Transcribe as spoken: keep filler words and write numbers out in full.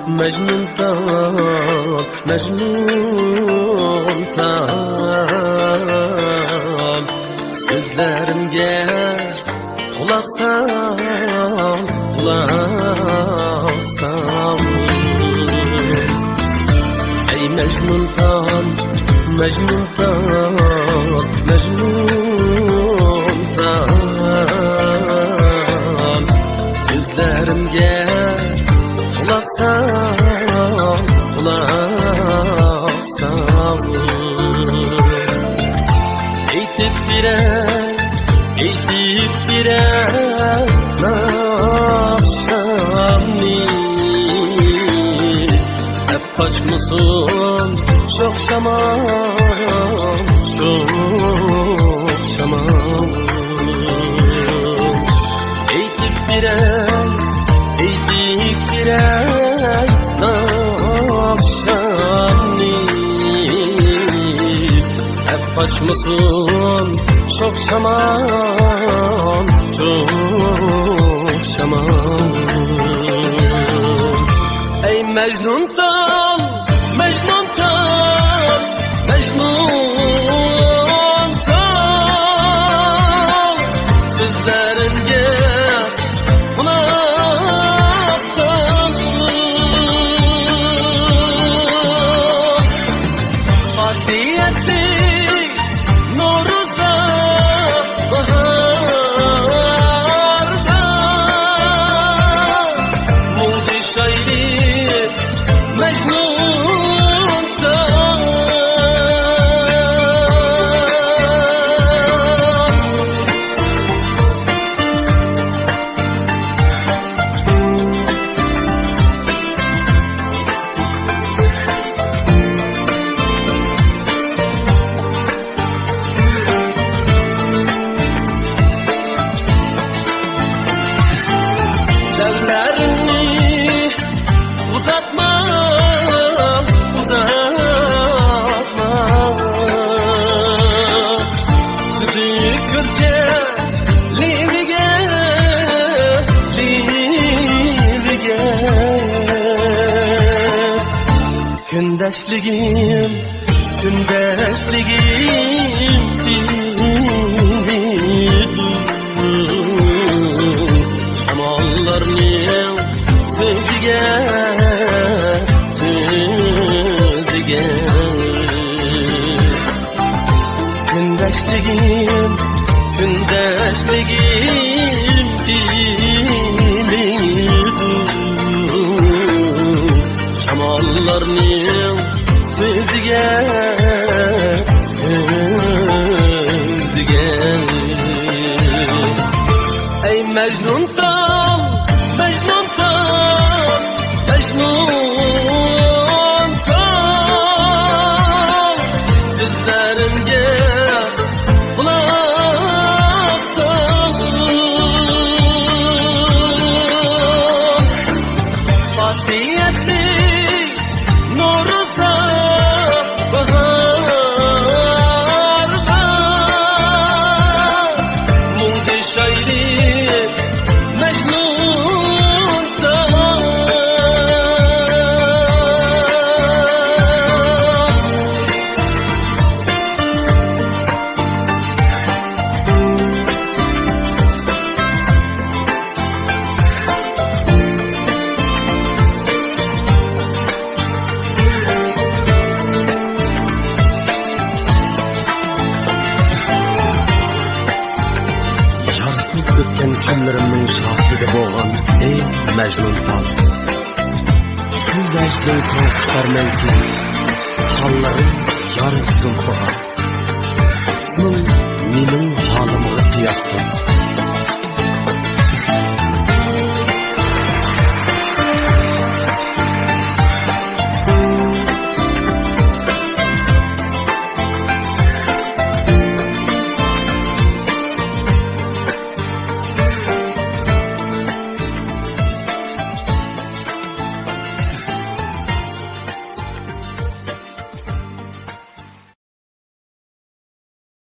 مەجنۇنتال، مەجنۇنتال، سۆزلىرىمگە قۇلاق سال، قۇلاق سال. ئەي مەجنۇنتال، مەجنۇنتال، مەجنۇنتال، سۆزلىرىمگە قۇلاق سال، قۇلاق سال. ئېيتىپ بېرەي، ئېيتىپ بېرەي ناخشامنى، ئەپ قاچمىسۇن شوخ شامال، شوخ شامال. ئېيتىپ بېرەي، ئېيتىپ بېرەي ناخشامنى، ئەپ قاچمىسۇن شوخ شامان، شوخ شامان. ئەي مەجنۇنتال، مەجنۇنتال، مەجنۇنتال، سۆزلىرىمگە قۇلاق سال. خاسىيەتلىك نورۇزدا، باھاردا، مۇڭدىشايلى مەجنۇنتال. دەملەرنى ئۇزاتما، ئۇزاتما. سۈزۈك كۈلكە لېۋىگە، لېۋىگە. كۈندەشلىكىم، كۈندەشلىكىم تىنىدۇ. شاماللارنىڭ سۆزىگە، سۆزىگە. كۈندەشلىكىم، كۈندەشلىكىم تىنىدۇ. شاماللارنىڭ سۆزىگە، سۆزىگە. ئەي مەجنۇنتال، مەجنۇنتال، مەجنۇنتال، سۆزلىرىمگە قۇلاق سال. خاسىيەتلىك نورۇزدا، باھاردا، مۇڭدىشايلى مەجنۇنتال. يارسىز ئۆتكەن كۈنلىرىمنىڭ شاھىدى بولغان، ئەي مەجنۇنتال. شۇ ۋەجدىڭ ساڭا قۇتارمەنكى، خاللىرىم يارسىز زۇلپىغا. ئىسمىڭ مېنىڭ ھالىمغا قىياستۇر.